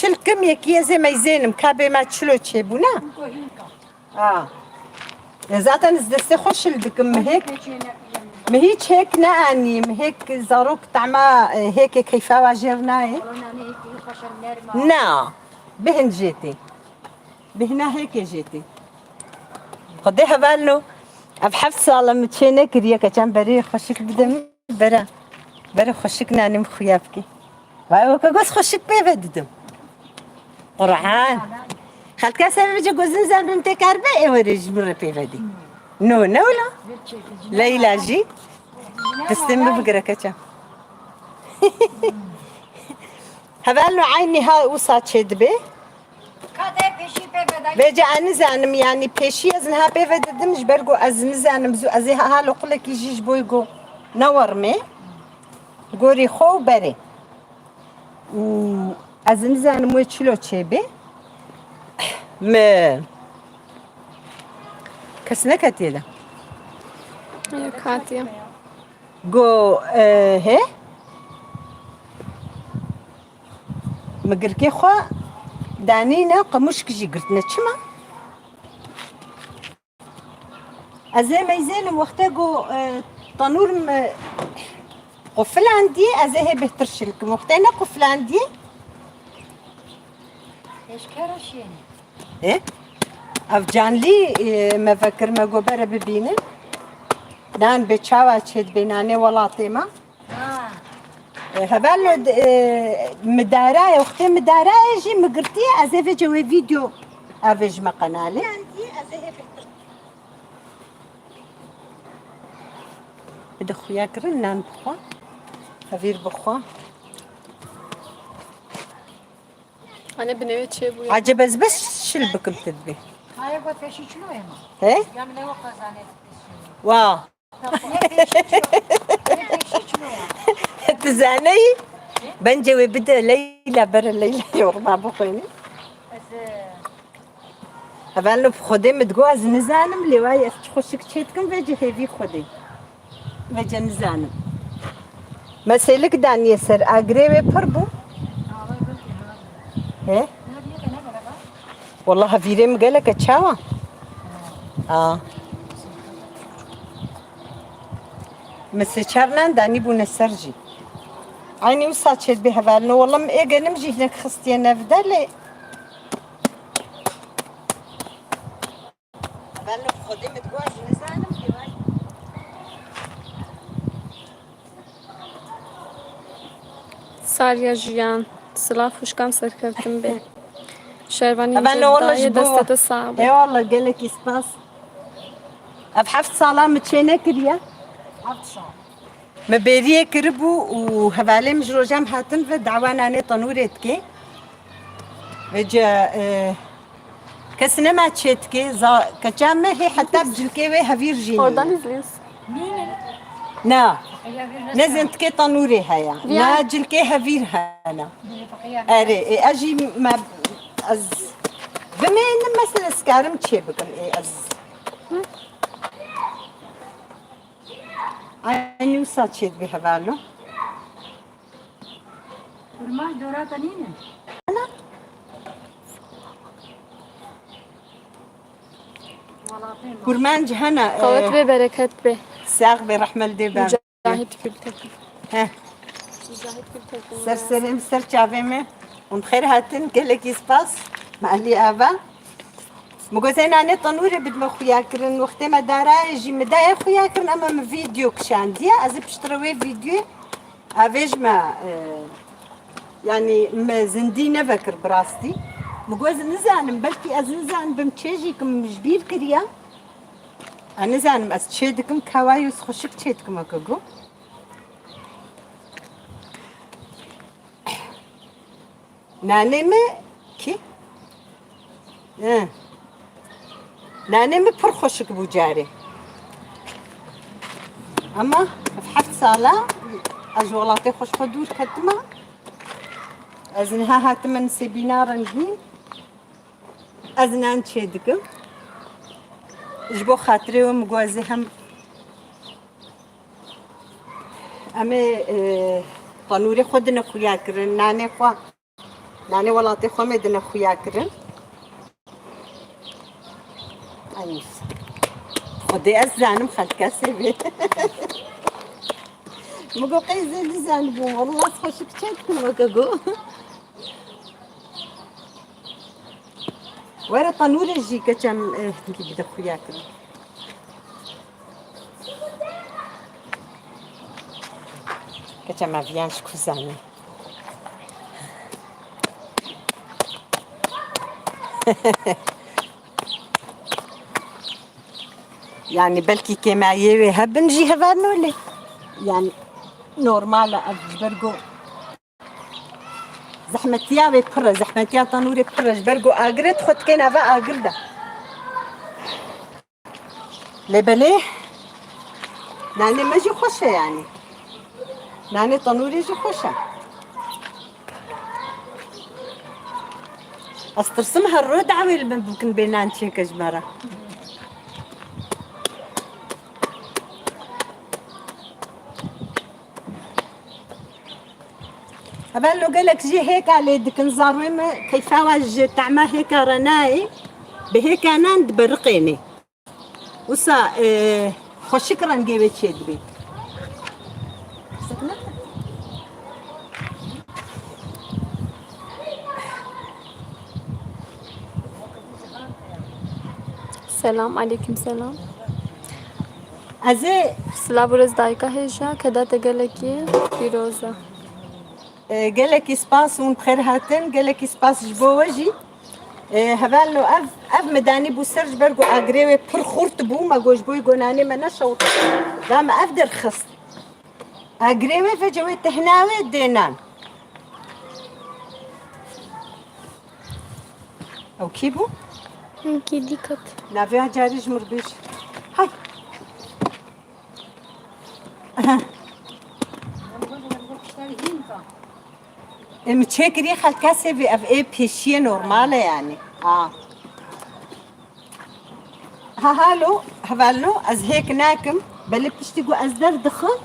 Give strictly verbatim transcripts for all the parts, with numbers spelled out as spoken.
Şil kim yekî ez ê meyzênim, ka bê me çilo çêbû, ne? Ha. E, zaten ez destê xwe şil dikim, mi hêk, mi hîç hêk neanî, mi hêk zarok tema, e, hêkê keyfa wa jêr nayê. Na, bihin jê tê. Bihna hêkê jê tê. Xwedê hevalno, ev heft sal e min çê nekiriye, keçan berê xweşik bidim, bere, bere xweşik nanê min xuya bikê. Vay, weke goz xweşik pê ve didim. Qur'an. Xelka ser vêce goz nizan bim tê kar be, ê were ji min re pê ve dî. No, ne wila? Leyla jî. Destê min bigire keçan. Hevalno eynî ha wisa çê dibe. Vêce ez nizanim, yanî pêşî ez niha pê ve didim, ji ber ku ez nizanim, zû ez ê ha-, halo qulekî jî ji bo ku newermê. Gorî xwe û berê. Û ez nizanim wê çilo çêbê. Mi kes neketiye de. Yok, hatiye. Go, e, he? Mi girkê xwe danîne, qemûşk jî girtine. Çima? Ez ê meyzênim wextê ku, e, tanûr me qufilandiye, ez ê hê bêhtir şil kim. Wextê ne qufilandiye. Eşkera şiyêne. E? Ev canlî, e, me vekir me go bere bibînin. Nan bê çawa çêdibê nanê welatê me. Ha. E, hevalno, e, mi darayê, wextê mi darayê jî mi girtiye, ez ê vêce wê vîdeo avêjime qenalê. Bide xuya kirin, nan bixwe. Hevîr bixwe. Anne, binê wê çê bûye. Acaba ez bes şil bikim tu dibê. Haya got pêşî çilo ema. He? Ya min ewa qazanê. Wa. Tu zaneyî? Bence wê bide Leyla, bere Leyla yoruma bixwînî. Hevalno bi Xwedê min digo ez nizanim, lê wayê ez çi xweşik çê dikim vêce hêvî Xwedê. Vêce nizanim. Mesêlik daniye ser, agirê wê pir bû. He? Wela hevîrê min gelek e, çawa? A. Min sê çar nan danîbûne ser jî. Eynî wisa çêdibê hevalno. Wela min ê genim jî hinek xistiye nevde lê. Hevalno bi Xwedê min digo ez nizanim, lê wayê. Sarya jiyan, silav huşkan serkeftin be. Şervanî Hevalno, wela dayê, ji bo destê te sax be. Eyvallah, gelekî spas. Ev heft sala min çê nekiriye. Heft sal. Me bêriyê kiribû û hevalê min ji roja min hatin ve dawa nanê tenûrê dike. Vêce, e, kes nema çê dike, za-, keça me hê heta bi cilkê wê hevîr jî Oradan nîne. izliyoruz. Na, ne zintike tenûrê heye. Viyan. Na cilkê hevîr hene. Erê, e, ez jî me, ez bimênim mesela ez karim çê bikim, e, ez. Eynî wisa çêdibê hevalno. Kurmanc dora te nîne? Ana. Kurmanc hene, Qewet e, bê, bereket bê. Sax bê, rehmet dê be. Mücahit Gültekin. Heh. Mücahit Gültekin. Ser serê min, ser çavê min. Hûn bi xêr hatin, gelekî spas. Me alî ava. Min got ez ê nanê tenûrê bidime xuya kirin. Wextê me darayê jî min dayê xuya kirin, ema min vîdeo kişandiye. Ez ê piştre wê vîdeoyê avêjime, e, yanî min zindî nevekir bi rastî. Min got ez nizanim, belkî ez nizanim bim çê jî kim ji bîr kiriye. Ez nizanim ez çê dikim, ka wayê ez xweşik çê dikim weke got. Nanê me kî? He. Nanê me pir xweşik bû carê. Ema ev heft sala ez ji welatê xwe ji xwe dûr ketime. Ez niha hatime nisêbîna rengîn. Ez nan çê dikim. Ji bo xatirê we min got ez ê hem em ê, e, tenûrê xwe dine xuya kirin, nanê xwe. Nanê welatê xwe me dine xuya kirin. Ay, Xwedê ez zanim xelkesê bê. Min got qey zê dizanibû. Wallah ez xweşik çek dikim weke got. Were tenûrê jî keçem, eh, hingî bide xuya kirin. Keçem ev yan ji ku zanî. Yani belkî kêmayê wê hebin jî hevalno lê. Yani normal e ev ji ber ku zehmetiya wê pir e, zehmetiya tenûrê pir e, ji ber ku agir e, tu xwe dikê nava agir de. Lê belê nanê me jî xweş e yani. Nanê tenûrê jî xweş e. Ez tirsim her roj dawê li min bikin bê nan çêke ji me re. Hevalno gelek jî hêka lê dikin, zarwê me keyfa wan ji tehma hêka re nayê, bi hêka nan dibiriqênê. Wisa, e, xweşik rengê wê çêdibê. Selam, aleyküm selam. Ez ê Silav û rêz dayika hêja, keda te gelekî pîroz e. E, gelekî spas, hûn bi xêr hatin, gelekî spas ji bo we jî. E, hevalno ev, ev min danîbû ser ji ber ku agirê wê pir xurt bû, me got ji bo wê gonanê me neşewit. Da me ev derxist. Agirê wê vece wê tehna wê dê nan. Ew kî bû? Ew kî dî ket. Navê carî ji mir bêj. Hay. Aha. Em çêkirî xelkesê vê ev ê pêşiyê normal e yani. Ha. Ha, halo, hevalno, ez hêk nakim. Belê piştî ku ez derdixim,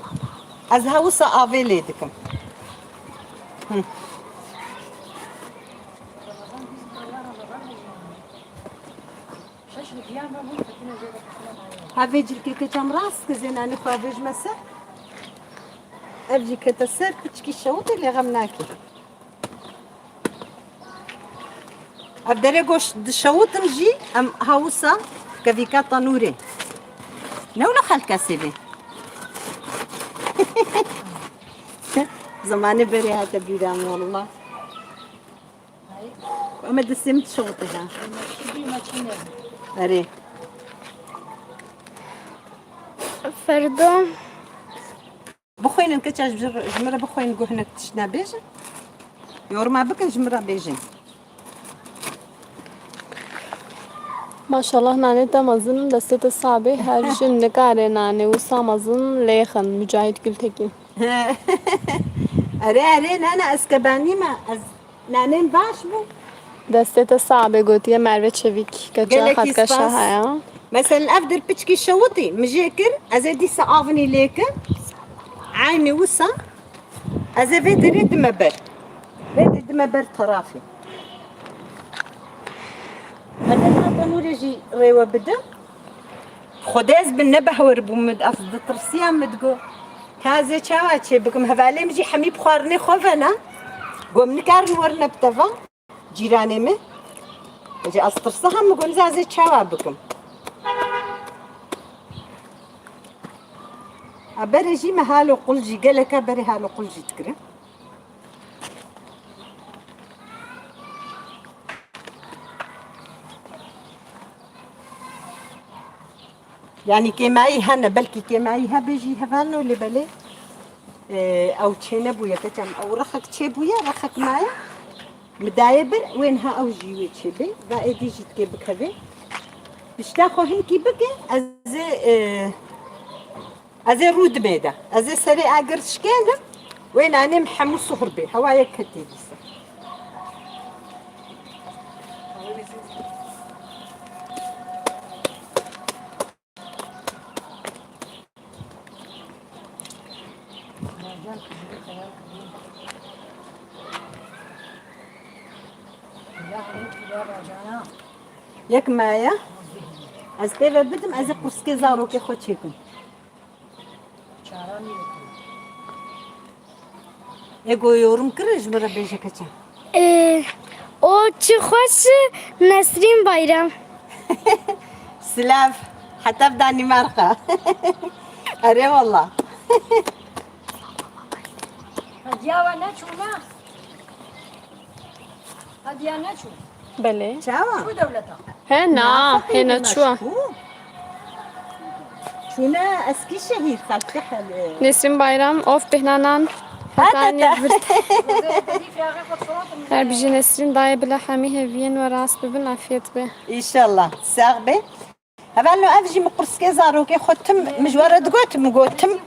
ez hewisa avê lê dikim. Hı. Ha vê cilkê keçam rast ki zênanî xwe vêj me ser. Ev jî kete ser, piçkî şewitê lê xem nake. Ev derê goş dişewitin jî em hawisa kevîka tanûrê. Ne wilo xelkesê bê. Zemanê berê hate bîra min wallah. Em ê destê min dişewite ha. Erê. Ferdo. Bixwînin keça ji, ji min re bixwînin ku hinek tişt nebêjin. Yoruma bikin ji min re bêjin. Maşallah nanê te mezin, destê te sax bê, her jin nikare nanê wisa mezin lêxin, Mücahit Gültekin. Erê, erê, nana, ez kebanî me, ez nanên baş bû. Destê te sax bê, gotiye Merve Çevik, keça Gelekî xelkeşa spas. Heye. Meselen, ev dir piçkî şewitî, min jê kir, ez ê dîsa avnî lê kim, eynî wisa, ez ê vê dirê dime ber. Vê dê dime ber terafê. Ez ê tenûrê jî rêwe bidim. Xwedê ez bi nebehwer bûm, min, ez ditirsiyam, min digot, ka ez ê çawa çê bikim? Hevalê min jî hemî bi xwarinê xwe ve ne. Got, min nikarin werine bi te ve, cîranê min. Ece ez tirsa hem, min got, niza ez ê çawa bikim? A berê jî me halo qul jî, geleka berê halo qul jî dikirin. Yani kêmayî hene, belkî kêmayî hebe jî hevalno lê belê, e, ew çênebûye, keçem ew rexek çêbûye, rexek maye. Min dayê bir, wê niha ew jî wê çêbê. Va êdî jî dikê bikevê. Pişta xwe hinkî bike, ez ê, e, Ez ê rûdimê de. Ez ê serê agir şikênim. Wê nanê min hemû suhr bê. Hewa yek ketê dîsa. Yek maye. Ez pê ve bidim, ez ê qursikê zarokê xwe çêkim. Ê go yorum kir ji min re bêje keçe. Ee, o çi xweş e, Nesrîn Bayram. Silav. Heta bi Danîmarka. Erê wala. Hediya we neçûna? Hediya neçû? Belê. Çawa? Çû dewleta. He na, hê neçû. Çûne Eskîşehîr, xelkê hel. Nesrîn Bayram, of bêhnanan. Heta te. Her bijî Nesrîn dayê bila hemî heviyên we rast bibin, afiyet be. Înşallah. Sax be. Hevalno ev jî min qursgê zarokê xwe tim, min ji we re digot, min got tim,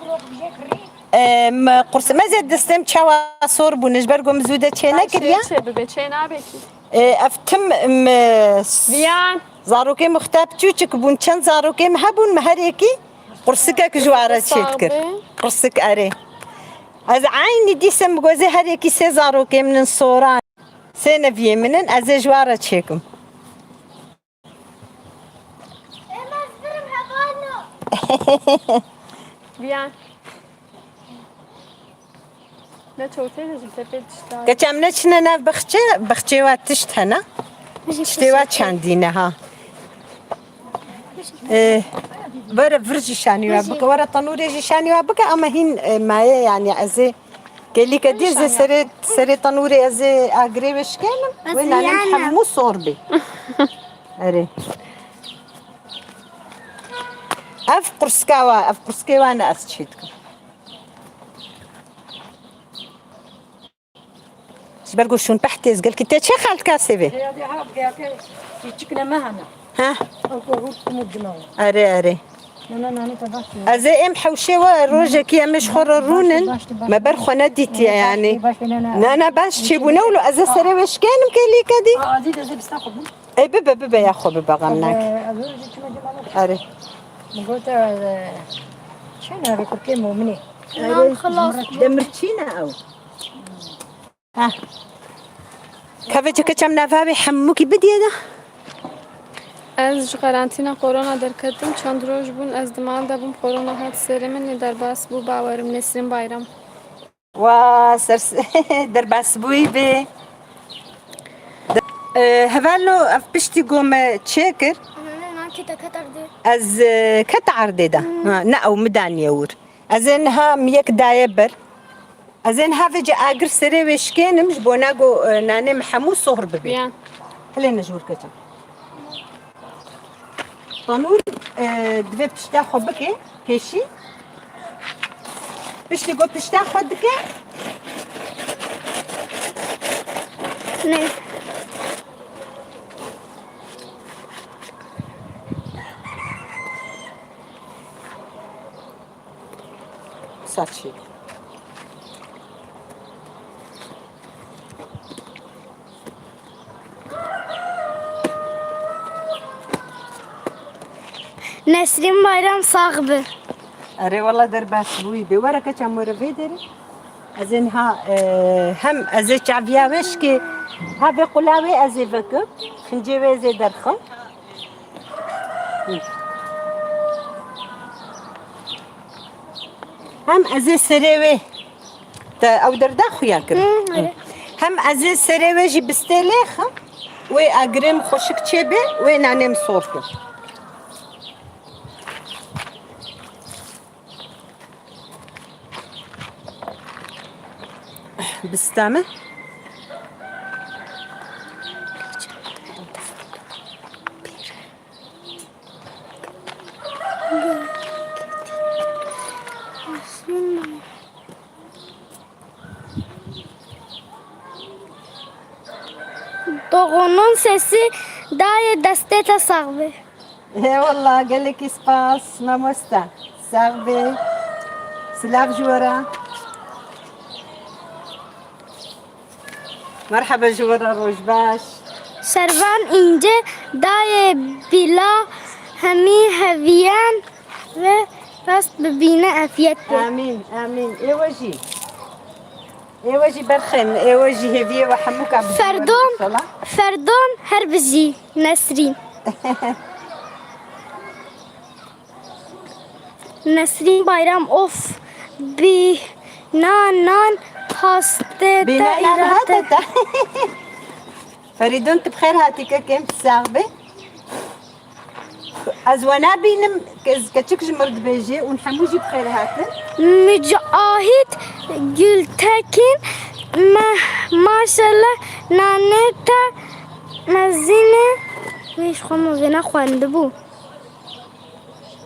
e, min qurs-, mezê destê min çawa sor bûne, ji ber ku min zû de çê nekiriye. Çê bibe, çê nabe kî. E, ev tim, min s-, Viyan. Zarokê min xwe te piçûçik bûn, çend zarokê min hebûn, min her yekî qursikek ji we re çê dikir. Qursik erê. Ez eynî dîse min got, ez ê her yekî sê zarokê min in soran. Sê neviyê min in, ez ê ji we re çêkim. Êm ez birim hevalno. Viyan. Ne çewtê de ji tepê tişt dayê. Keç em neçine nav bixçe, bixçê wa tişt hene. Tiştê wa çandîne ha. Ee, were vir jî şanî wa bike, were tenûrê jî şanî wa bike, ama hîn, e, maye yani ez ê Gelî ke dî ez ê serê, serê tenûrê ez ê agirê wê şikênim. Wê nanê min hemû sor bê. Erê. Ev qurska wa, ev qurskê wa ne ez çê dikim. Ji ber ku şûn peh têz gelkî te çê xelka sêvê? Hadi ha, gelke çiçikine me hana. Ha? Ew ku hûr kum û cima. Erê, erê. Na, na, nanê te baş e. Ez ê êm hewşê we rojekî em ê ji xwe re rûnin. Baş e, baş e, baş e. Me ber xwe nedîtiye yani. Baş e, baş e, na, na. Na, na, baş çêbûne wilo ez ê serê wê şikênim kêlîke dî. Aa, azî de zê bista xwe bûn. Ê bibe, bibe ya xwe bibe, xem nake. Ee, ez ê çima cima. Erê. Min got, e, çi ne, kurkê mominê. Erê. Demir çî ne ew? Heh. Kevê çi keç em nava wê hemûkî bidîye de. Ez ji karantîna korona derketim. Çend roj bûn ez di mal de bûm. Korona hat serê min, lê derbas bû bawerim. Nesrîn Bayram. Wa ser derbasbûyî bê. De-, e, hevalno ev piştî ku me çêkir. Ananê, nan kete ket erdê. Ez, e, kete erdê de. Hmm. Ha, ne ew min daniye wir. Ez ê niha min yek daye ber. Ez ê niha vêce agir serê wê şikênim ji bona ku, e, nanê min hemû sohr bibe. Yan. Hilê ne ji wir keçim. Tanûr, e, divê pişta xwe bike pêşî. Piştî ku pişta xwe dike. Ne. Saçê. Nesrîn Bayram sax bi. Erê wela derbas bûyî bê. Were keça more vê derê. Ez ê niha, e, hem ez ê çaviya wê şikê, ha vê qula wê ez ê vekim. Xincê wê ez ê derxim. Hem ez ê serê wê te ew derda xuya kir. Hı, evet. Hem ez ê serê wê jî bistê lêxim, wê agirê min xweşik çêbe, wê nanê min sor kir. Bista min. Doxunun sesi dayê destê te sax be. Eyvallah, gelekî spas, mamoste. Sax be. Silav ji we re. Merhaba ji we re, roj baş. Şervan Înce dayê bila hemî heviyan ve rast bibîne efiyet be. Amîn, amîn. Ê we jî. Ê we jî berxên, ê we jî hêviyê we hemûka bijî we Ferdom. Înşallah. Ferdom her bijî Nesrîn. Nesrîn Bayram, of, bi nan nan paste te Bîna nan îrate. Hate te. Ferîdun, tu bi xêr hatî kekem, tu sax be. Ez we nabînim, ke-, keçik ji mir dibêjê û hemû jî bi xêr hatin. Mücahit Gültekin, me-, maşallah, nanê te mezin e. Wê ji xwe mezin e xwendibû.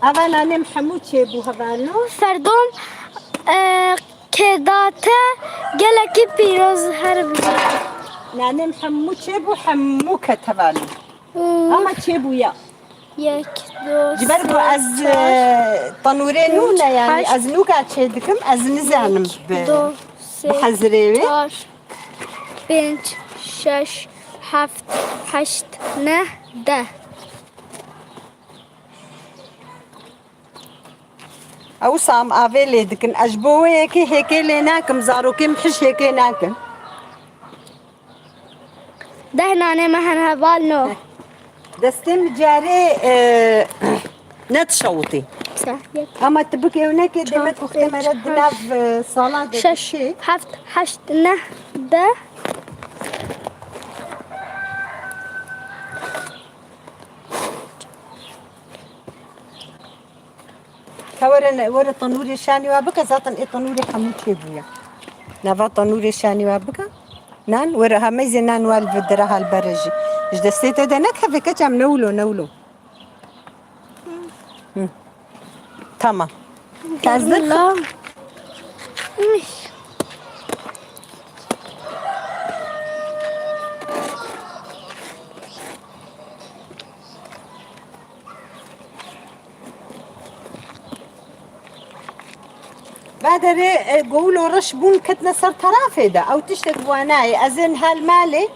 Ava nanê min hemû çêbû hevalno. Ferdom, e, keda te gelekî pîroz her bibî. Nanê min hemû çêbû, hemû ket hevalno. Ama çêbûya. Yek, du, Ji ber ku sê, ez, çar, e, tenûrê nû ne, yanî, heşt, ez nûka çê dikim, ez nizanim bi, do, sê, bi hezirê wê. Çar, pênc, şeş, heft, heşt, neh, deh. Ew sam avê lê dikin. Ez ji bo wê yekê hêkê lê nakim, zarokê min hiş hêkê nakin. Deh nanê me hene hevalno. Destê min carê, e, ne dişewitî. Seh, yek. Ama tu bikê ew nekê, çar, demet wextê me re di nav, e, sala de şeş, dişê. Heft, heşt, neh, deh. Ka were ne-, were tenûrê şanî wa bike, zaten ê tenûrê hemû çêbûye. Nava tenûrê şanî wa bike. Nan, were ha meyzê nan wa li vir dira hal bere jî. Ji destê te de nekeve keç em ne wilo, ne wilo. Hı. Tamam. Hazır. Bismillah. Uy. Baderê, e, govilo reş bûn ketine ser terafê de. Ew tiştek bi wa nayê. Ez ê niha li malê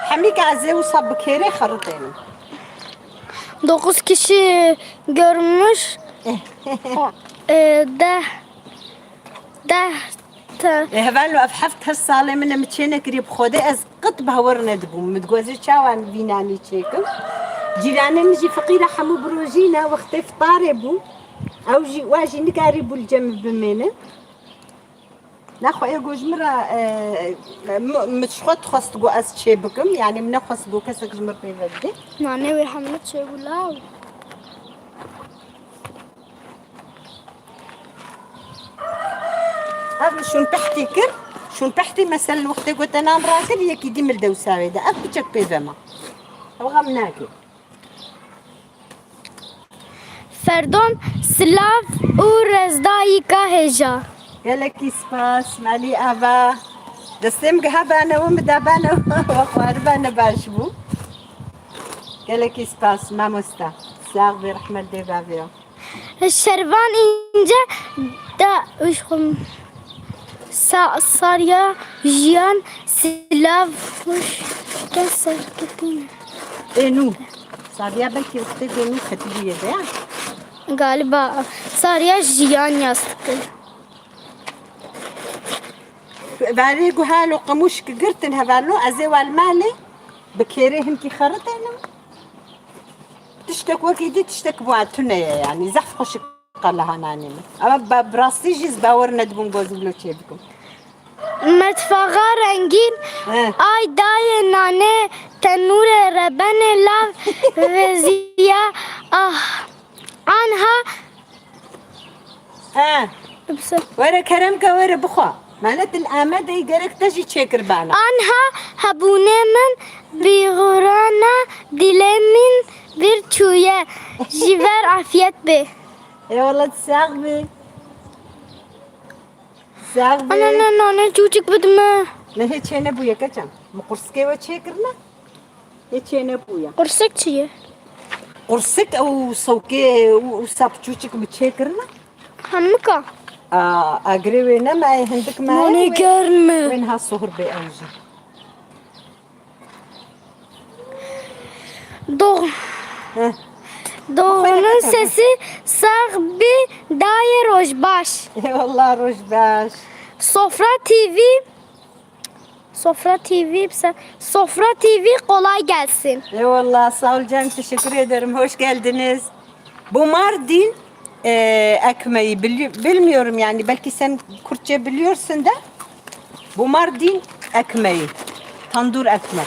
hemîka ez ê wisa bi kêrê xeritênim. Dokuz kişi görmüş. E, deh, deh te. Ê hevalno, ev heft heşt salê min e, min çê nekiriye bi Xwedê, ez qet bi hewer nedibûm. Min digot ez ê çawa vî nanî çêkim. Cîranê min jî feqîra hemû bi rojî ne, wextê fitarê bû. Ew jî, wa jî nikarîbû li cem min bimêne. Nexwe ê got ji min re, e, mi, mi ji xwe dixwest got ez çê bikim. Yanî min nexwest got kesek ji min pê ve bide. Nanê wê hemû çêbû law. Ev şûn pehtî kir. Şûn pehtî, meselen, wextê ku te nan rakir, yekî dî mil dewsa wê de. Ev piçek pê ve ma. Ew xem nake. Ferdom, silav û rezdayîka hêja. Gelekî spas, malî ava. Destê min giha bane we, min da bane we, we xwaribane baş bû. Gelekî spas, mamosta. Sax bê, rehmet dê bavê we. Şervan înce da, Sa-, Sarya Jiyan silav, hoş geldin. Ê nû. Sarya belkî wextê ku nû ketibûye de ya. Galiba Sarya Jiyan yaz dikir. Berê ku halo qemûşik girtin hevalno, ez ê wal malê bi kêrê hinkî xeritênim. Tiştek wekî dî, tiştek bi wan tune ye, yanî zehf xweşik qala ha nanê min. Ama ba-, bi rastî jî ez bawer nedibûm ku ez wilo çê bikim. Metfaxa rengîn, he, ay dayê nanê tenûrê rebenê lav veziya, ah. Anha He. Were kerem ke, were bixwe. Meletin Amedê gerek te jî çêkir bana. Anha hebûnê min bîxurana dilê min vir çûye. Ji ver afiyet bê. Eyvallah, sax bî. Sax bî. Ana, ne, nanê çûçik bidime. Ne, hiç çê nebûye keçan. Min qursikê we çêkirine. Yê çênebûye. Qursik çi ye? Qursik ew sewkê û, û sap çûçik bi çêkirine. Hemika? A, agirê wê ne me, ê hindik me. Nanê germ e. Wê niha sohir bê ew jî. Doğ-, Heh. Doğunun sesi sağ bir daye rojbaş. Eyvallah, rojbaş. Sofra T V. Sofra T V, se- Sofra T V kolay gelsin. Eyvallah, sağ ol canım, teşekkür ederim. Hoş geldiniz. Bu Mardin e, ekmeği. Bili- bilmiyorum yani, belki sen Kürtçe biliyorsun da. Bu Mardin ekmeği. Tandır ekmek.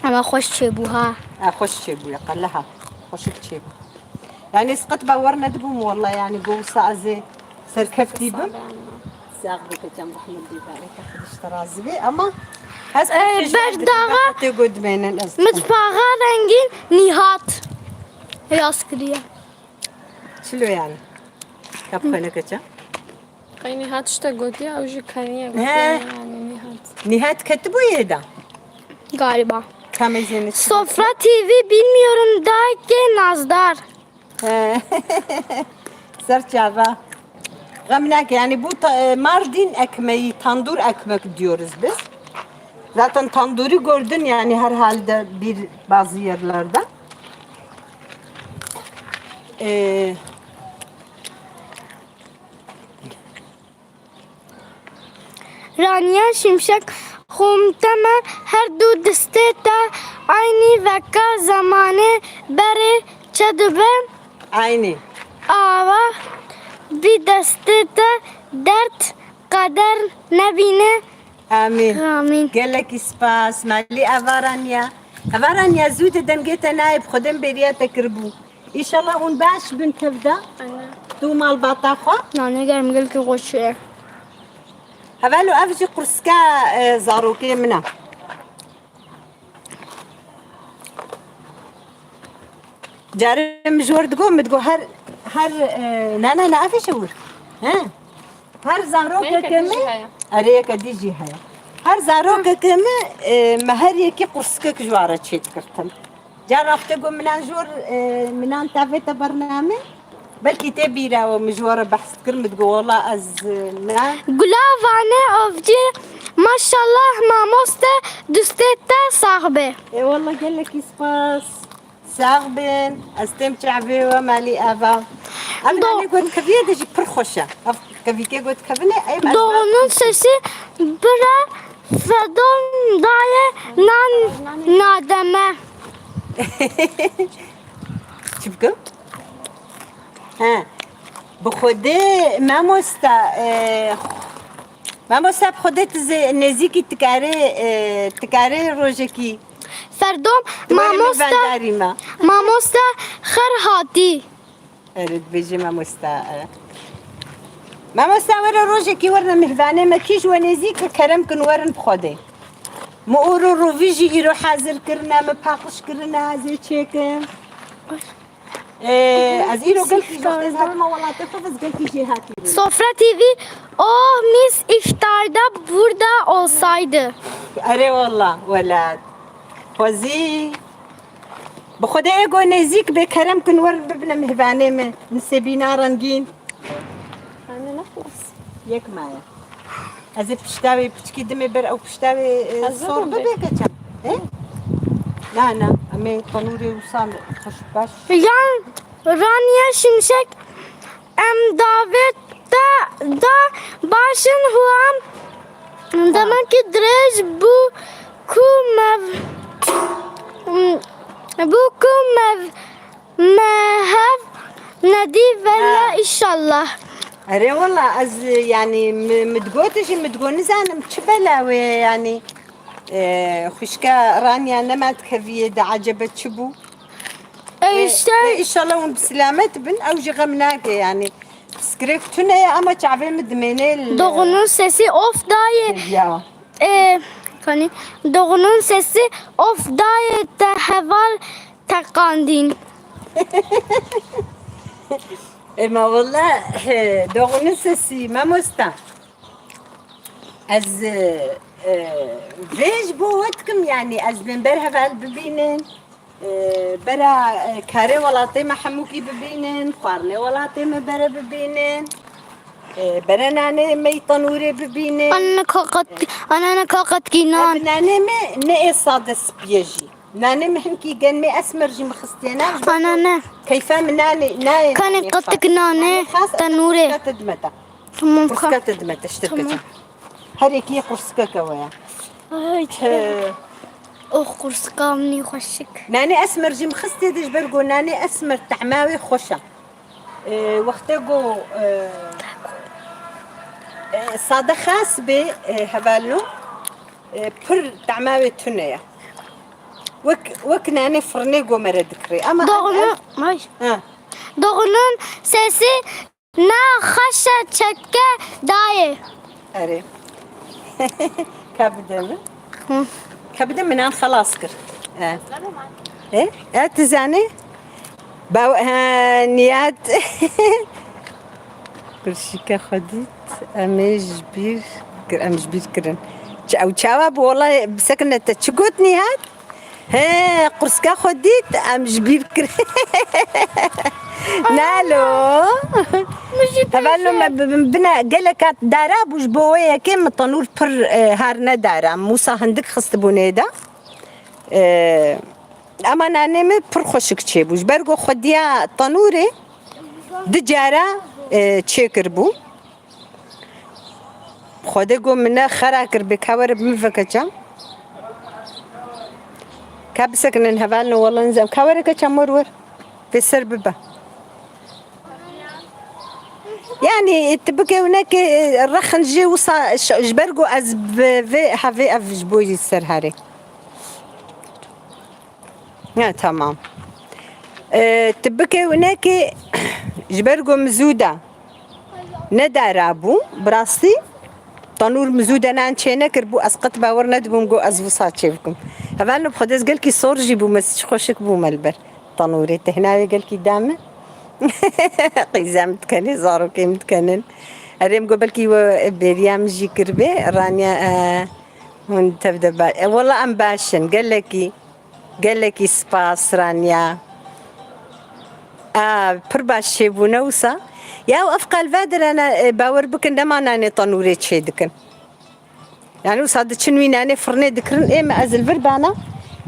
Ama hoş çêbû ha. Ha, hoş çêbû ya, qeleha. Hoşik çêbû. Yani, ez qet bawer nedibûm, walla, yani, go wisa ez ê serkeftî bim. Sax bike, çend rehmet bî, bareke Xwedê ji te razî bê, ama ez Ee, pêşniyar dikim, berdaxa tê go dimênin ez. Mitbaxa rengîn Nîhat. Yaz kiriye. Çilo yani. Kap xwe neke çend. Qey Nîhat tiştek gotiye, ew jî keniye gotiye, He. Yani Nîhat. Nîhat ketibû yê de? Galiba. Kamê zênî çi? Sofra T V bilmiyorum, dayke Nazdar. He. Ser çava. Xem nake, yani bu ta- e, Mardin ekmeği, tandır ekmek diyoruz biz. Zaten tanduri gördün yani herhalde bir bazı yerlerde. E, Raniye Şimşek, xûm te me her du destê te aynî veka zemanê berê çedibe. Aynî. Ava bi destê te dert qeder nebîne. Amîn. Amîn. Gelekî spas. Malî eva Raniye. Eva Raniye, zû de dengê te nayê, bi Xwedê bêriya te kiribû. Înşallah hûn baş bin kevda. Ana. Tu malbata xwe. Nane germ gelkî xweş e. Hevalo ev jî qurska e, zarokê min e. Carê min ji wir digot, min digot her, her, e, na, na, na, ev jî wir. He. Her zarokeke min, erê yeke dî jî heye. Her zarokeke min, e, me her yekî qurskek ji ware çêdikirtin. Cara xwe te got minan jor, e, minan tavê te bername. Belkî te bîra we min ji we re behs dikir, min digot, wela ez, e, minan. Gula Vane Avcı, maşallah mamoste, dustê te sax be. E, wela gelekî spas. Sax bin. Ez têm çavê we malî eva. Ev Do- nanê ku dikevî de jî pir xweş e. Ev kevîkê ku dikevine, ey me Doğunun sesi bira Fedon daye nan nademe. Çi bikim? He. Bi Xwedê mamosta, e, mamosta bi Xwedê tu zê nêzîkî dikarê, e, dikarê rojekî. Ferdom, Dwarê min mamosta, vendarî me. Mamosta xer hatî. Erê dibêjê mamosta, e. Mamosta were rojekî werine mihvanê me, kî ji we nêzîk e kerem kin werin bi Xwedê. Min ûr û rovî jî îro hazir kirine, min paqij kirine, ez ê çêkim. Ee, ez îro gelkî jî ez hatima welatê xwe, ez gelkî jêhatî bûm. Sofra T V, oh mis iftarda burada olsaydı. Erê wela welat. Xwezî. Bi Xwedê ê go nêzîk bê kerem kin wer bibine mihvanê min. Nisêbîna rengîn. Anne ne xlas. Yek maye. Ez ê pişta wê piçkî dimê ber ew pişta wê, e, Hazır sor mı? Bibe keçem. E? Na, na. Em ê tenûrê wisa xweş baş. Yan Raniye Şimşek, em davêt te da başin huam. Demek ki dirêj bû ku mev, bû ku mev, me hev nedî vella Ha. İnşallah. Erê wela ez, yani, mi, mi digot jî, mi digot nizanim çi bela wê, yani, e, xwişka Raniya nema dikeviyê de, ecebe çi bû? E, E, işte. E, inşallah hûn bi selamet bin, ew jî xem nake, yani. Pirsgirêk tune ye, ama çavê min dimêne li Doğunun sesi of dayê. Ya. E, hani, Doğunun sesi of dayê te heval teqandîn. Ema wela, he, Doğunun sesi, mamosta. Ez, e, e, vê ji bo we dikim, yani, ez bên ber heval bibînin, e, bera, e, karê welatê me hemûkî bibînin, xwarinê welatê me bere bibînin, e, bere nanê me yî tenûrê bibînin. Anne kakat, anne kakat ki nan. Ev nanê me ne ê sade spiyê jî. Nanê min hinkî gen mê esmer jî min xistiye nav. Ana ne. Keyfa min nanê, nayê Kanê nanê qatik xas. Nanê xas, tenûrê. Te dime te. Tamam, ka- Qurska te dime te ştir Tamam. keçe. Her yekî qurskeke we ye. Ay, He. Oh, qurska min xweşik. Nanê esmer jî min xistê de ji ber ku nanê esmer tehma wê xweş e. E, wextê ku, e, e, sade xas bê, e, hevalno, e, pir tehma wê tune ye. Wek, wek nanê firnê ku me re dikirê. Ama Doğru. Ay. Ha. Doğunun sesi ne xweş e çetke dayê. Erê. Ka bide min. Hı. Ka bide min an xelas kir. E. E? E, tu zanî? Baw-, he, Niyad. Pirşîka xwe dît. Em ê ji bîr kir-, em ji bîr kirin. Ç-, ew çawa bi wela bisekine te çi got Niyad? He, qurska xwe dît, em ji bîr kir. Nalo. Min jî Hevalno pêşe. Me bi-, bi-, bine geleka dara bû ji bo wê yekê min tenûr pir, e, har nedara. Mûsa hindik xistibû nêda. E, Ema nanê min pir xweşik çêbû. Ji ber ku xwediya tenûrê du cara, e, çêkiribû. Xwedê got min ne xera kir bê ka were bi min veke çam. Ka bisekinin hevalno wela nizam. Ka were ke çam wer wer. Pê ser bibe. Yani tu bike winekê rexin jê wisa ş-, ji ber ku ez bi vê hevê ev ji bo yî ser herê. Ha, tamam. Ee, tu bike winekê ji ber ku min zû da. Ne dara bû, bi rastî tenûr min zû de nan çê nekir bû, ez qet bawer nedibûm ku ez wisa çê bikim. Hevalno bi Xwedê ez gelkî sor jî bûme, çi xweşik bûme li ber tenûrê. Tehna wê gelkî da min. Qîza min dikenê, zarokê min dikenin. Erê min got belkî we bêriya min jî kiribê, Raniya, e, hûn tev de ba-, e, wela em baş in, gelekî. Gelekî spas Raniya. A, pir baş çêbûne wisa. Ya ev qal va dirana, e, bawer bikin dema nanê tenûrê çê dikin. Yani wisa diçin wî nanê firnê dikirin, ê me ez li vir bana.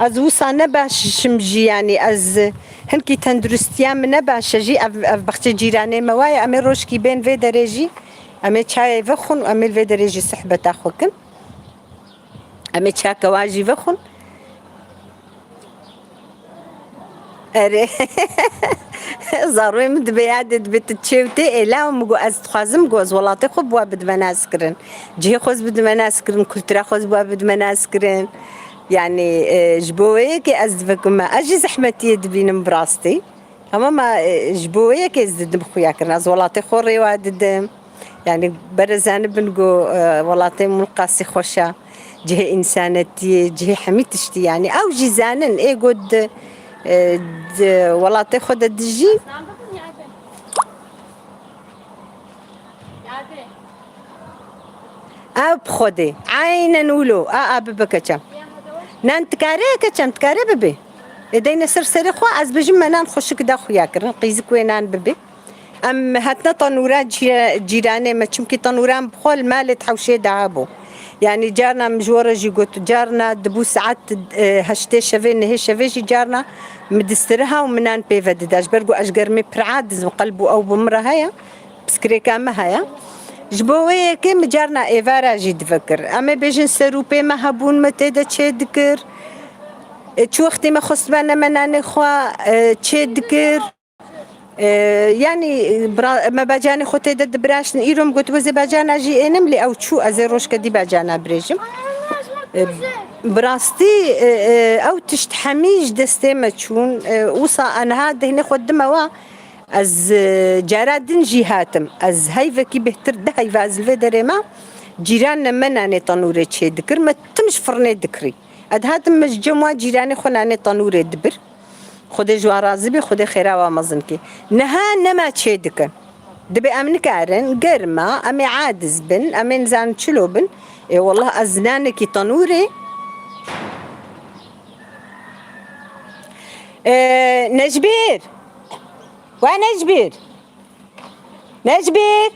Ez wisa ne baş şim jî yani ez hinkî tenduristiya min ne baş e jî ev, ev baxçe cîranê me waye. Em ê rojkî bên vê derê jî. Em ê çayê vexwin û em ê li vê derê jî sohbeta xwe kin. Em ê çakewa jî vexwin. Erê. Zaroyê min dibe yadê dibe tu çê û tê êla û min got ez dixwazim got ez welatê xwe bi we bidime nas kirin. Cihê xwe ez bidime nas kirin, kultura xwe ez bi we bidime nas kirin. Yani, e, ji bo wê yekê ez divekim me. Ez jî zehmetiyê dibînim bi rastî. Hema me, e, ji bo wê yekê ez didim xuya kirin. Ez welatê xwe rêwa didim. Yani bere zanibin ku, e, welatê min qasî xweş e. Cihê însanetiyê, cihê hemî tiştî yani. Ew jî zanin, ê ku di, e, di welatê xwe de dijîn. Ew bi Xwedê. Eynen wilo. A, a, bibe keçem. Nan dikare keçem, dikare bibe. Ê deyne ser serê xwe, ez bijim me nan xweşik da xuya kirin. Qîzik wê nan bibe. Em hatine tenûra cî-, cîranê me. Çimkî tenûra em bi xwe li malê di hewşê de hebû. Yani carna min ji we re jî got, carna dibû saet, e, heştê şevê, nehê şevê jî carna min distiriha û min nan pê ve dida. Ji ber ku ez ji germê pir aciz im, qelb û ew bi min re heye. Piskirêka me heye. Ji bo wê yekê min carna êvara jî divekir. Em ê bêjin serûpê me hebûn, me tê de çê dikir. E, çi wextî me xwestibane me nanê xwe, e, çê dikir. E, yanî, bira-, me bacanê xwe tê de dibiraştin. Îro min got, wezê bacana jî ênim lê ew çû, ez ê rojke dî bacana birêjim. E, bi rastî, e, e, ew tişt hemî ji destê me çûn. E, wisa aniha dehnê xwe dime wa. Ez, e, cara din jî hatim. Ez heyvekî bêhtir, du heyva ez li vê derê me. Cîranê me nanê tenûrê çê dikir, me tim ji firnê dikirî. Ez hatim me ji cem wa cîranê xwe nanê tenûrê dibir. Xwedê ji wan razî be, Xwedê xêra wan mezin ke. Niha nema çê dikin. Dibê em nikarin, germ e, em ê aciz bin, em ê nizanim çilo bin. Ê wallah ez nanekî tenûrê. E, Necbîr! We Necbîr! Necbîr!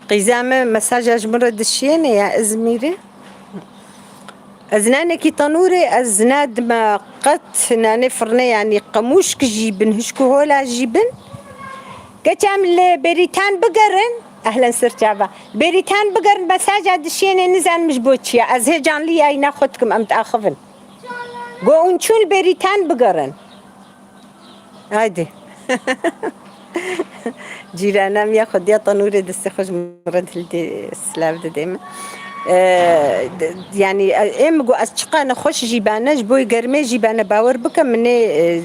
Qîza me mesaja ji min re dişiyêne ya Izmîrê. Ez nanekî tenûrê, ez nadime qet nanê firnê, yanî qemûşk jî bin, hişk û hola jî bin. Keçem li Berîtan bigerin, ehlen ser çava. Berîtan bigerin, mesaja dişênê nizanim ji bo çi ye. Ez hê canlî yayîna xwe dikim, em diaxivin. Go hûn çûn li Berîtan bigerin. Haydi. Cîrana me ya xwediya tenûrê destê xwe ji min re dildê silav didê min. Ee, d-, yanî, e, ê min got ez çiqa nexweş jî bane, ji bo germê jî bane, bawer bike, min ê,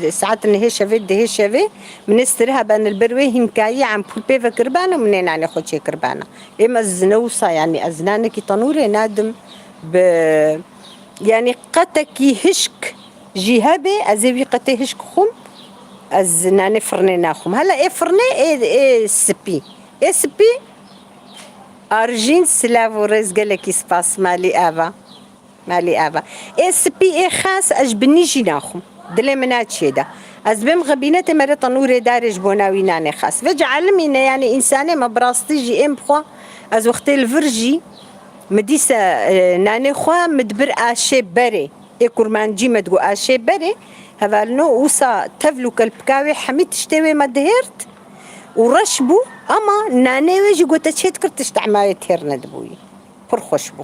e, saet nehê şevê, dehê şevê, min ê stirha bane li ber wê hînkayî empûl pê vekiribana û min ê nanê xwe çêkiribana. Ê min ez ne wisa, yanî ez nanekî tenûrê nadim bi, yanî qetekî hişk jî hebe, ez ê wî qetê hişk xwim, ez nanê firnê naxwim. Hela ê firnê ê, ê spî. Ê spî, Arjîn, silav û rêz, gelekî spas, malî ava. Malî ava. Ê spî, ê xas, ez ji binî jî naxwim. Dilê min naçê de. Ez bêm xebînetê, mere tenûrê darê ji bona wî nanê xas. Vêca elimî ne, yanî însanê me bi rastî jî êm bixwe, ez wextê li vir jî, mi dîse, e, nanê xwe, mi dibir aşê berê. Ê kurmancî me digo aşê berê, hevalino wisa tevl û kelpika wê hemî tiştê wê me dihêrt û reş bû, ama nanê wê jî gote çê dikir tişt ema wê têr nedibûyî. Pir xweş bû.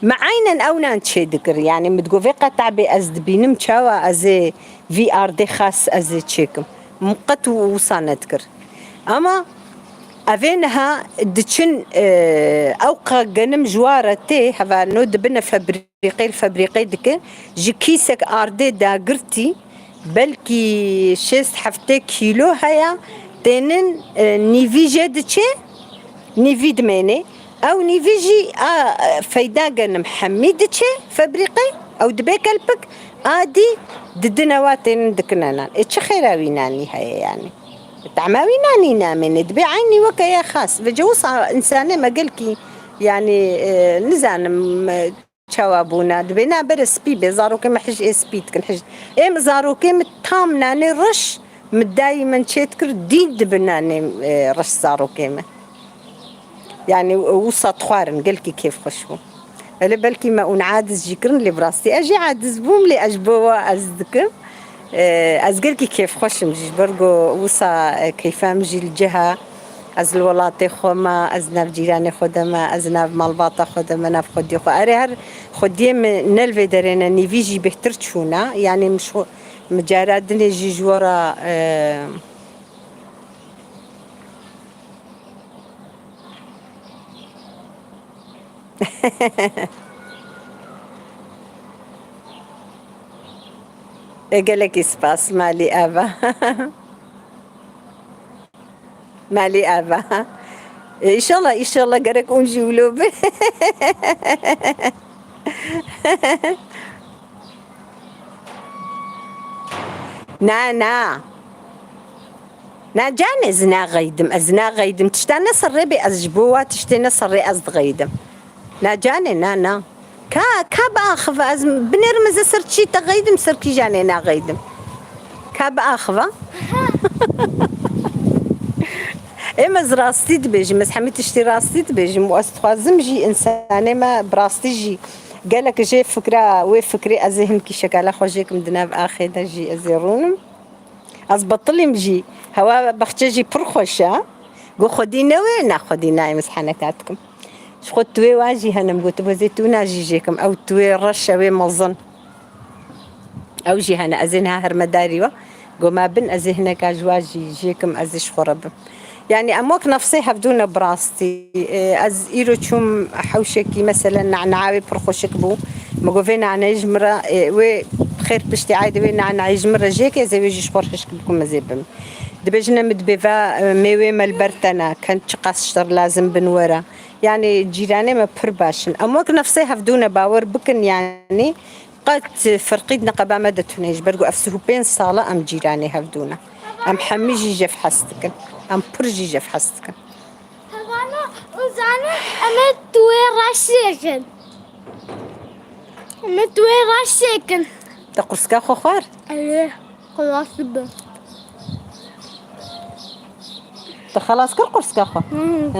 Me eynen ew nan çê dikir, yanî min digo vê qetabê ez dibînim çawa ez ê vî ardê xas ez ê çêkim. Min qet û wisa nedikir. Ama evê niha diçin, e, ew qe genim ji wa re tê, hevalino dibine febrî. Febrîqê li febrîqê dikin, ji kîsek ardê dagirtî, belkî şêst heftê kîlo heye, tênin, e, nîvî jê diçe, nîvî dimêne. Ew nîvî jî a, e, feyda genim hemî diçe febrîqê, ew dibe kelpik, a dî didine wa tênin dikine nan. Ê çi xêra wî nanî heye yanî? Tahma wî nanî namêne, dibê eynî weke ya xas. Vêca wisa însanê me gelkî, yanî, e, nizanim, e, çawa bûne. Dibê na bere spî bê, zarokê me hij ê spî dikin, hij. Ê min zarokê min tam nanê reş min dayî min çê dikir, dîn dibi nanê, e, reş zarokê min. Yanî wisa dixwarin, gelkî kêfxweş bû. Belê belkî me ûn adiz jî kirin, lê bi rastî ez jî adiz bûm, lê ez ji bo wa ez dikim. E, ez gelkî kêfxweş im jî, ji ber ku wisa, e, keyfa min jî li cih e. Ez li welatê xwe me, ez nav cîranê xwe de me, ez nav malbata xwe de me, nav xwediyê xwe. Erê, her xwediyê min ne li vê derê ne, nîvî jî bêhtir çûne. Yanî min ji xwe, min cara dinê jî ji we re, e, E, gelekî spas, malî ava. Malî ava. E, îşallah, îşallah gerek hûn jî wilo bin. Na, na. Na canê, ez naxeydim, ez naxeydim. Tişta ne serrê bê, ez ji bo wa tiştê ne serrê ez dixeydim. Na canê, na, na. Ka, ka biaxive, ez binêrim ez ê ser çî te xeydim, ser kîjanê naxeydim. Ka biaxive. Ê, ez rastî dibêjim, ez hemî tiştî rastî dibêjim û ez dixwazim jî însanê me bi rastî jî gelek jê fikra, wê fikrê ez ê hinkî şekala xwe jêkim di nav axê de jî ez ê rûnim. Ez betilîm jî. Hewa baxçe jî pir xweş e. Got xwedî ne wê? Na, xwedî nayê, ez heneka dikim. Ji xwe tu wê wa jî hene, min got, ez ê tu na jî jêkim. Ew tu wê reş e, wê mezin. Ew jî hene. Ez ê niha hermedarî we. Got, ma bin, ez ê hineka ji wa jî jêkim, ez ê ji xwe re bim. Yanî em wek nefsê hevdû ne bi rastî. E, ez îro çûm hewşekî, meselen, nana wê pir xweşik bû. Min got, vê naneyê ji min re, e, wê xêr piştî aydê wê naneyê ji min re jêke, ez ê wê jî ji xwe re hişk bikim, ez ê bim. Dibêjine min dibê va, e, mêwê me li ber te ne, ken çiqas ji te re lazim bin were. Yanî cîranê me pir baş in. Em wek nefsê hevdû ne, bawer bikin, yanî qet ferqî di neqeba me de tune ye, ji ber ku ev sih û pênc sal e em cîranê hevdû ne. Em hemî jî jev hez dikin. Em pir jî jev hez dikin. Hevana, hûn zanin, em ê tu wê reş çêkin. Em ê tu wê reş çêkin. Te qursika xwe xwar? Erê, xilas dibe. Te xelas kir qursika xwe? Hmm.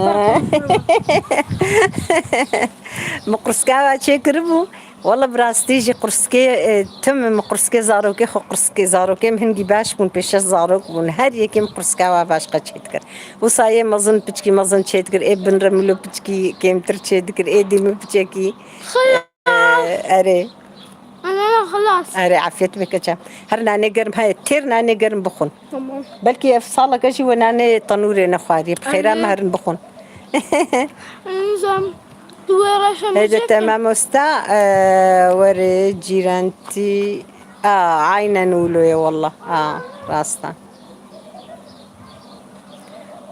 Min qursika we çêkiribû. Wala bi rastî jî qurskê, e, tim min qurskê zarokê xwe, qurskê zarokê min hingî baş bûn, pêşe zarok bûn. Her yekê min qurska wa baş qe çêdikir. Wisa yê mezin, piçkî mezin çêdikir, ê bin re milo piçkî kêmtir çêdikir, êdî min piçekî. Xelas. E, erê. Ana, xelas. Erê, afiyet be keça. Her nanê germ heye, têr nanê germ bixwin. Tamam. Belkî ev saleke jî we nanê tenûrê nexwarî. Bi xêra me herin bixwin. Nizam. Tu wê reşe me Hêdî çêkin. Te mamosta, e, were cîrantî. A, aynen wilo ye wallah. A, rasta.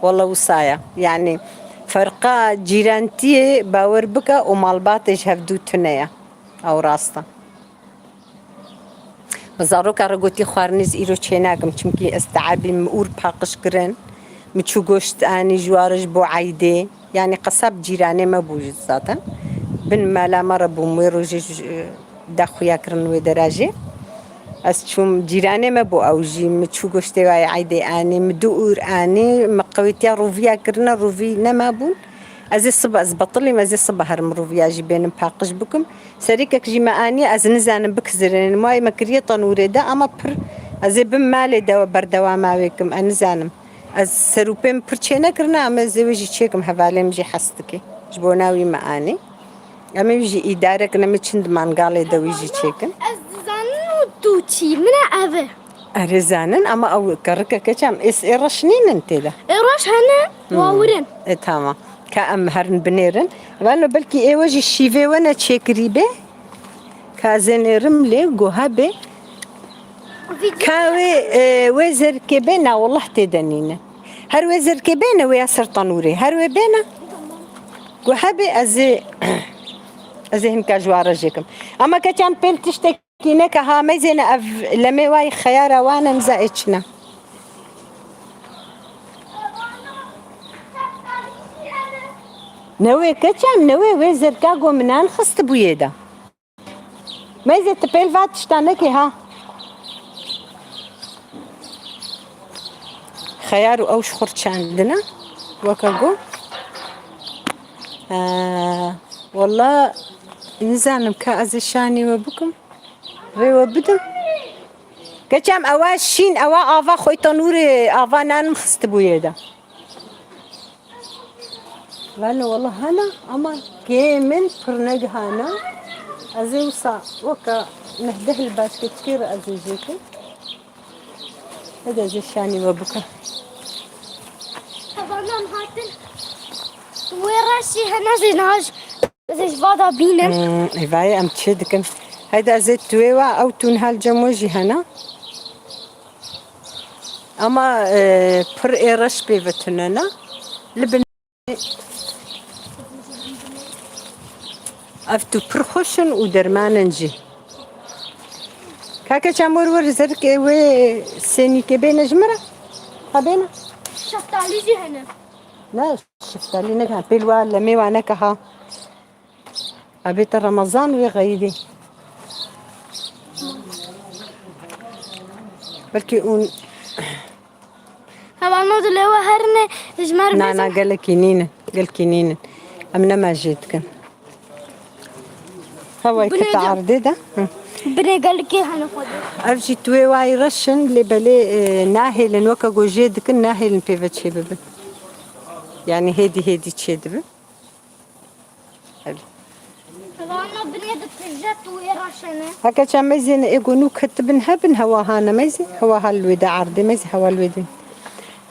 Wallah wisa ye. Yanî ferqa cîrantiyê bawer bike û malbatê ji hevdû tune ye. Ew rast e. Min zaroka re gotî xwarinê ez îro çênakim, çimkî ez teebîm, min ûr paqij kirin, min çû goşt anî ji wa re ji bo eydê. Yanî qesab cîranê me bû zaten. Bin mala me re bûm, wê rojê ji, daxuya kirin wê dera jî. Ez çûm cîranê me bû ew jî, min çû goştê wayê eydê anî, min du ûr anî, min qewêtiya roviya kirine, rovî nema bûn. Ez ê sibe, ez betilîm, ez ê sibe herim roviya jî bênim paqij bikim. Serîkek jî me aniye, ez nizanim bikizirênim. Wayê me kiriye tenûrê de, ama pir ez ê bim malê de berdewama wê kim, ez nizanim. Ez ser û pê min pir çênekirine, ama ez ê wê jî çêkim, hevalê min jî hez dike. Ji bona wî me anî. Em ê wî jî îdare kin, em ê çend mangalê de wî jî çêkin. Ez dizanim û tu çî, min e ev e. Erê zanin, ama ew kerrike keça em ê, ê reş nînin tê de. Ê reş hene, Hmm. wa wirin. E, tamam. Ka em herin binêrin. Valo belkî ê we jî şîvê we ne çêkirî be. Ka zênêrim lê guha be. Video Ka wê, e, wê zerkê bê, na wallah tê de nîne. Her wê zerkê bêne wê ya ser tanûrê. Her wê bêne. Guha be ez ê, ez ê hinka ji wa re jêkim. Ama keça em pêl tiştek Kî neke ha mezêne ev lemê wayî xeyara wan e, niza ê çi ne. Ne wê keça em, ne wê, wê zerka go minan xistibûyê de. Meyzê tu pêl va tişta nekê ha. Xeyar û ew ji xwe çandine. Weke go. Ee, walla nizanim ka ez ê şanî we bikim. Rê we bidim. Keçem ewa şîn, ewa ava xwe tenûrê ava nan min xistibûyê de. Valo wala hene, ama kê min pir negihana. Ez ê wisa weka neh deh li başkeçikê re ez ê jêkim. Hede ez ê şanî we bikim. Hevalan hatin. Wê reşî hene zê naj. Ez ê ji vada bînim. Hmm, ê vayê em çê dikin. Heyde ez ê tu wê wa, ew tûn hal cem we jî hene. Ama, e, pir ê reş pê ve tune ne. Li bin ev tu pir xweş in û derman in jî. Kake çem wer wer zerikê wê sênîkê bêne ji min re. Ha bêne. Şeftalî jî hene. Ne, şeftalî neke, pêl wa lemê wa neke ha. Ebê te Remezan wê xeyidî. Belkî ûn Hevalno dilê we herine ji me re Na, na, bêjin. Gelekî nînin, gelkî nînin. Em nema jê dikin. Heway Binê kete de- erdê de. Hı. Binê gelekê hene xwedê. Ev jî tu wê wayî reş in, lê belê, e, nahêlin, weke ku jê dikin, nahêlin pê ve çê bibin. Yanî hêdî hêdî çê dibin. Hevana binê de tije tu wê reş in. Heke çem meyzê ne ê ku nû ketibin hebin, hewa hane meyzê, hewa hal wê de erdê meyzê, hewa wê de.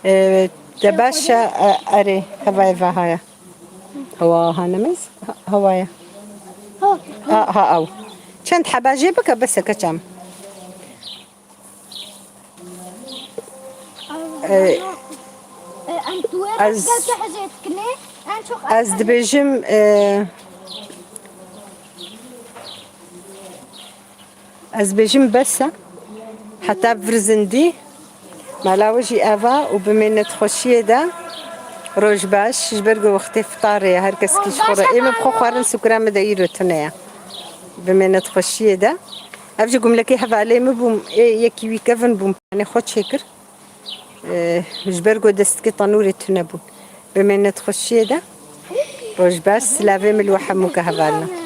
E, te baş e, e, erê, hevayê vahaya. Hewa hane meyzê, ha-, hewaya. Ha. Ha, ha, ew. Çend heba jê bike, bes e, keçam. E, Em tu wê ez, rastgelkê hizê dikinê, en çok ez dibêjim, e, ez dibêjim bes e. Heta vir zindî. Mala we jî eva û bimêne di xweşiyê de. Roj baş. Ji ber ku wextê fitarê ye, her kesekî ji xwe re. Ê min bi xwe xwarin sukra min de îro tune ye. Bimêne di xweşiyê de. Ev jî gumlekê hevalê min bûm, ê yekî wî kevin bûm, panê xwe çêkir. Ê, ji ber ku destikê tenûrê tune bûn. Bimêne di xweşiyê de. Roj baş, silavê min li we hemû ke hevalin.